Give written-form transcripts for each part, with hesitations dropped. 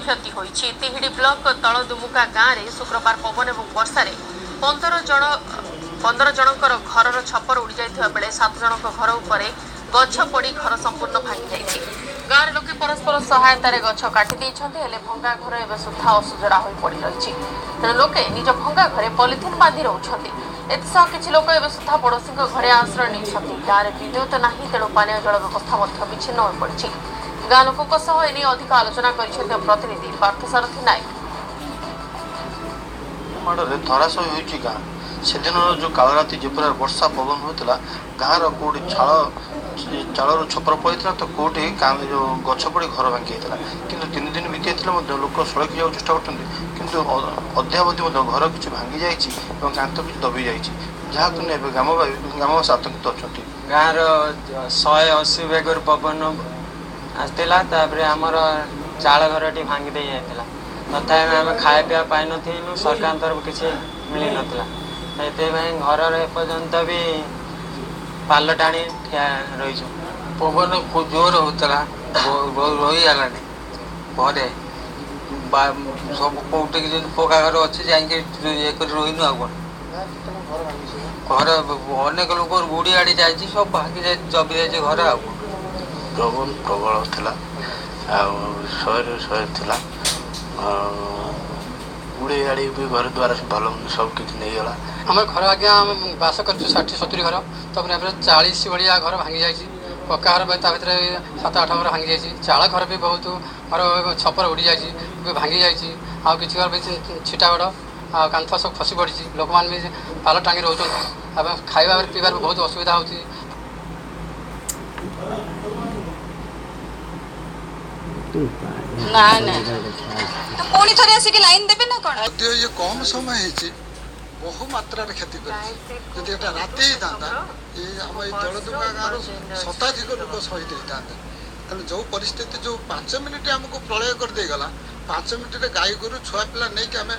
କ୍ଷତି ହୋଇଛି। ତିହିଡି ବ୍ଲକ ତଳଦୁମୁକା ଗାଁରେ ଶୁକ୍ରବାର ପବନ ଏବଂ ବର୍ଷାରେ 15 ଜଣଙ୍କର ଘରର ଛପର ଉଡ଼ିଯାଇଥିବା ବେଳେ 7 ଜଣଙ୍କ ଘର ଉପରେ ଗଛ ପଡ଼ି ଘର ସମ୍ପୂର୍ଣ୍ଣ ଭାଙ୍ଗି ଯାଇଛି। ଗାଁର ଲୋକେ ପରସ୍ପର ସହାୟତାରେ ଗଛ କାଟି ଦେଇଛନ୍ତି, ହେଲେ ଭଙ୍ଗା ଘର ଏବେ ସୁଦ୍ଧା ଅସଜଡ଼ା ହୋଇ ପଡ଼ି ରହିଛି। ତେଣୁ ଲୋକେ ନିଜ ଭଙ୍ଗା ଘରେ ପଲିଥିନ୍ ବାନ୍ଧି ରହୁଛନ୍ତି। ଏଥିସହ କିଛି ଲୋକ ଏବେ ସୁଦ୍ଧା ପଡ଼ୋଶୀଙ୍କ ଘରେ ଆଶ୍ରୟ ନେଇଛନ୍ତି। ଗାଁରେ ବିଦ୍ୟୁତ ନାହିଁ, ତେଣୁ ପାନୀୟ ଜଳ ବ୍ୟବସ୍ଥା ମଧ୍ୟ ବିଚ୍ଛିନ୍ନ ହୋଇପଡ଼ିଛି। ଗାଁ ଲୋକଙ୍କ ସହ ଏନେଇ ଅଧିକ ଆଲୋଚନା କରିଛନ୍ତି ପ୍ରତିନିଧି ପାର୍ଥସାରଥୀ ନାୟକ। ମାଡ଼ରେ ଧରାଶୟୀ ହୋଇଛି ଗାଁ। ସେଦିନର ଯେଉଁ କାଳରାତି, ଯେପରି ବର୍ଷା ପବନ ହେଉଥିଲା, ଗାଁର କେଉଁଠି ଚାଳରୁ ଛପର ପଡ଼ିଥିଲା ତ କେଉଁଠି ଯେଉଁ ଗଛ ପଡ଼ି ଘର ଭାଙ୍ଗି ଯାଇଥିଲା। କିନ୍ତୁ 3 ଦିନ ବିତିଯାଇଥିଲେ ମଧ୍ୟ ଲୋକ ସଳଖି ଯିବାକୁ ଚେଷ୍ଟା କରୁଛନ୍ତି, କିନ୍ତୁ ଅଦ୍ୟାବଧି ମଧ୍ୟ ଘର କିଛି ଭାଙ୍ଗି ଯାଇଛି ଏବଂ କାନ୍ଥ କିଛି ଦବି ଯାଇଛି, ଯାହାକୁ ନେଇ ଏବେ ଗ୍ରାମବାସୀ ଆତଙ୍କିତ ଅଛନ୍ତି। ଗାଁର 180 ବେଗର ପବନ ଆସିଥିଲା, ତାପରେ ଆମର ଚାଳ ଘରଟି ଭାଙ୍ଗି ଦେଇ ଯାଇଥିଲା। ତଥାପି ଆମେ ଖାଇବା ପିଇବା ପାଇନଥିଲୁ, ସରକାରଙ୍କ ତରଫରୁ କିଛି ମିଳିନଥିଲା। ସେଥିପାଇଁ ଘରର ଏପର୍ଯ୍ୟନ୍ତ ବି ପାଲ ଟାଣି ଠିଆ ରହିଛୁ। ପବନ ଜୋର ହେଉଥିଲା, ରହିଗଲାଣି ଘରେ ସବୁ। କେଉଁଠି ଯେମିତି ପକ୍କା ଘର ଅଛି, ଯାଇକି ଇଏ କରି ରହିନୁ। ଆଉ କ'ଣ, ଘର ଅନେକ ଲୋକ ବୁଡ଼ି ଆଡ଼ି ଯାଇଛି, ସବୁ ଭାଙ୍ଗି ଯାଇଛି, ଦବି ଯାଇଛି ଘର। ଆଉ କ'ଣ, ପବନ ପ୍ରବଳ ଥିଲା ଆଉ 100ରୁ 100 ଥିଲା। ଆଉ ଉଡ଼େଇ ଆଡ଼ି ବି ଘର ଦ୍ୱାର ଭଲ ସବୁ କିଛି ନେଇଗଲା। ଆମ ଘର ଆଜ୍ଞା, ଆମେ ବାସ କରିଛୁ 60-70 ଘର, ତାପରେ ଏବେ 40 ଭଳିଆ ଘର ଭାଙ୍ଗି ଯାଇଛି। ପକ୍କା ଘର ବି ତା ଭିତରେ 7-8 ଘର ଭାଙ୍ଗି ଯାଇଛି। ଚାଳ ଘର ବି ବହୁତ ଘର ଛପର ଉଡ଼ି ଯାଇଛି, ଭାଙ୍ଗି ଯାଇଛି। ଆଉ କିଛି ଘର ବି ଛିଟା ଘର ଆଉ କାନ୍ଥ ସବୁ ଖସି ପଡ଼ିଛି। ଲୋକମାନେ ବି ପାଲ ଟାଙ୍ଗି ରହୁଛନ୍ତି ଏବଂ ଖାଇବା ପିଇବାରେ ବହୁତ ଅସୁବିଧା ହେଉଛି। ନା ନା, ପୁଣି ଥରେ ଆସିକି ଲାଇନ୍ ଦେବେ ନା କ'ଣ? ଯଦିଓ ଇଏ କମ୍ ସମୟ ହେଇଛି, ବହୁ ମାତ୍ରାରେ କ୍ଷତି କରିଛି। ଯଦି ଏଟା ରାତି ହେଇଥାନ୍ତା, ଏ ଆମ ଏଇ ଦଳଦୁଙ୍ଗା ଗାଁର ଶତାଧିକ ଲୋକ ଶହୀଦ ହେଇଥାନ୍ତେ। ତେଣୁ ଯେଉଁ ପରିସ୍ଥିତି, ଯେଉଁ 5 ମିନିଟ୍ ଆମକୁ ପ୍ରଳୟ କରିଦେଇଗଲା, 5 ମିନିଟ୍ରେ ଗାଈ ଗୋରୁ ଛୁଆ ପିଲା ନେଇକି ଆମେ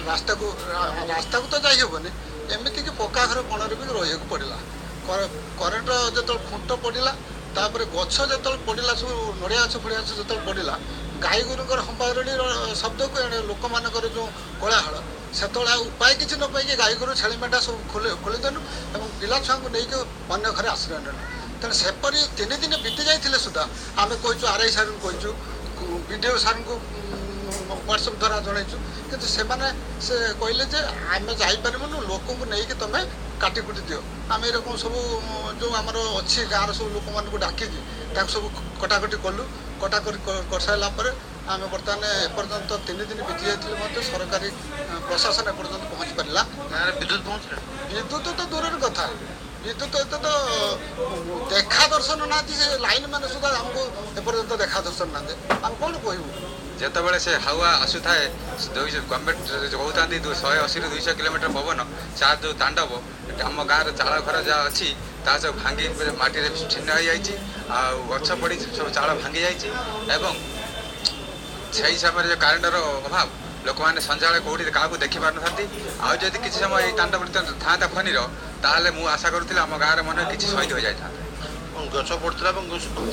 ରାସ୍ତାକୁ ତ ଯାଇ ହେବନି, ଏମିତିକି ପକ୍କା ଘର କୋଣରେ ବି ରହିବାକୁ ପଡ଼ିଲା। କରେଣ୍ଟ ଯେତେବେଳେ ଖୁଣ୍ଟ ପଡ଼ିଲା, ତାପରେ ଗଛ ଯେତେବେଳେ ପଡ଼ିଲା, ସବୁ ନଡ଼ିଆ ଗଛ ଫଡ଼ିଆ ଗଛ ଯେତେବେଳେ ପଡ଼ିଲା, ଗାଈ ଗୋରୁଙ୍କର ହମ୍ବାରଡ଼ିର ଶବ୍ଦକୁ ଏଣେ ଲୋକମାନଙ୍କର ଯେଉଁ କୋଳାହଳ, ସେତେବେଳେ ଆଉ ଉପାୟ କିଛି ନ ପାଇକି ଗାଈ ଗୋରୁ ଛେଳି ମେଣ୍ଢା ସବୁ ଖୋଲିଦେଲୁ ଏବଂ ପିଲା ଛୁଆଙ୍କୁ ନେଇକି ଅନ୍ୟ ଘରେ ଆଶ୍ରୟ ନେଲୁ। ତେଣୁ ସେପରି 3 ଦିନ ବିତି ଯାଇଥିଲେ ସୁଦ୍ଧା ଆମେ କହିଛୁ, ଆର୍ I ସାର୍ଙ୍କୁ କହିଛୁ, ବି ଡ଼ି ଓ ସାର୍ଙ୍କୁ ହ୍ୱାଟ୍ସଆପ୍ ଦ୍ୱାରା ଜଣାଇଛୁ, କିନ୍ତୁ ସେମାନେ ସେ କହିଲେ ଯେ ଆମେ ଯାଇପାରିବୁନୁ, ଲୋକଙ୍କୁ ନେଇକି ତୁମେ କାଟି କୁଟି ଦିଅ। ଆମେ ଏରକମ ସବୁ ଯେଉଁ ଆମର ଅଛି ଗାଁର ସବୁ ଲୋକମାନଙ୍କୁ ଡାକିକି ତାକୁ ସବୁ କଟାକଟି କଲୁ। କଟାକଟି କରିସାରିଲା ପରେ ଆମେ ବର୍ତ୍ତମାନ ଏପର୍ଯ୍ୟନ୍ତ 3 ଦିନ ବିତି ଯାଇଥିଲେ ମଧ୍ୟ ସରକାରୀ ପ୍ରଶାସନ ଏପର୍ଯ୍ୟନ୍ତ ପହଞ୍ଚି ପାରିଲା। ଗାଁରେ ବିଦ୍ୟୁତ ପହଞ୍ଚିଲା? ବିଦ୍ୟୁତ ତ ଦୂରର କଥା, ବିଦ୍ୟୁତ ଏତେ ତ ଦେଖା ଦର୍ଶନ ନାହାନ୍ତି। ସେ ଲାଇନ୍ ମାନେ ସୁଦ୍ଧା ଆମକୁ ଏପର୍ଯ୍ୟନ୍ତ ଦେଖା ଦର୍ଶନ ନାହାନ୍ତି। ଆମେ କ'ଣ କହିବୁ? ଯେତେବେଳେ ସେ ହାୱା ଆସୁଥାଏ, ଗଭର୍ଣ୍ଣମେଣ୍ଟ କହୁଥାନ୍ତି 180ରୁ 200 କିଲୋମିଟର ପବନ, ତାର ଯେଉଁ ତାଣ୍ଡବ, ଆମ ଗାଁର ଚାଳ ଘର ଯାହା ଅଛି ତାହା ସବୁ ଭାଙ୍ଗି ମାଟିରେ ଛିନ୍ନ ହୋଇଯାଇଛି, ଆଉ ଗଛ ପଡ଼ି ସବୁ ଚାଳ ଭାଙ୍ଗି ଯାଇଛି। ଏବଂ ସେହି ସମୟରେ ଯେଉଁ କରେଣ୍ଟର ଅଭାବ, ଲୋକମାନେ ସନ୍ଧ୍ୟାବେଳେ କେଉଁଠି କାହାକୁ ଦେଖିପାରୁନଥାନ୍ତି। ଆଉ ଯଦି କିଛି ସମୟ ଏଇ ତାଣ୍ଡବ ଥାନ୍ତା ଫନିର, ତାହେଲେ ମୁଁ ଆଶା କରୁଥିଲି ଆମ ଗାଁରେ ମନେ କିଛି ଶହୀଦ ହୋଇଯାଇଥାନ୍ତା। ଗଛ ପଡ଼ିଥିଲା ଏବଂ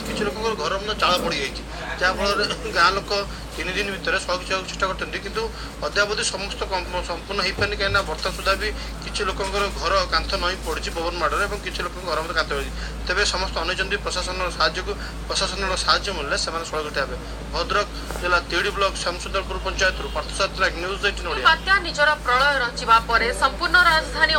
କିଛି ଲୋକଙ୍କର ଘର ମଧ୍ୟ ଚାଳ ପଡ଼ିଯାଇଛି, ଯାହାଫଳରେ ଗାଁ ଲୋକ 3 ଦିନ ଭିତରେ ସହକି ଚେଷ୍ଟା କରୁଛନ୍ତି, କିନ୍ତୁ ଅଦ୍ୟାବଧି ସମସ୍ତ ସମ୍ପୂର୍ଣ୍ଣ ହେଇପାରିନି। କାହିଁକିନା ବର୍ତ୍ତମାନ ସୁଦ୍ଧା ବି କିଛି ଲୋକଙ୍କର ଘର କାନ୍ଥ ନଇଁ ପଡ଼ିଛି ପବନ ମାଡ଼ରେ ଏବଂ କିଛି ଲୋକଙ୍କ ଘର ମଧ୍ୟ କାନ୍ଥ ପଡ଼ିଛି। ତେବେ ସମସ୍ତେ ଅନେଇଛନ୍ତି ପ୍ରଶାସନର ସାହାଯ୍ୟକୁ। ପ୍ରଶାସନର ସାହାଯ୍ୟ ମିଳିଲେ ସେମାନେ ସହଯୋଗ ହେବେ। ଭଦ୍ରକ ଜିଲ୍ଲା ତିହିଡ଼ି ବ୍ଲକ ଶ୍ୟାମସୁନ୍ଦରପୁର ପଞ୍ଚାୟତରୁ ପାର୍ଥସାରଥୀ ନାୟକ, ନ୍ୟୁଜ୍ 18 ଓଡ଼ିଆ। ବାତ୍ୟା ନିଜର ପ୍ରଳୟ ରଚିବା ପରେ ସମ୍ପୂର୍ଣ୍ଣ ରାଜଧାନୀ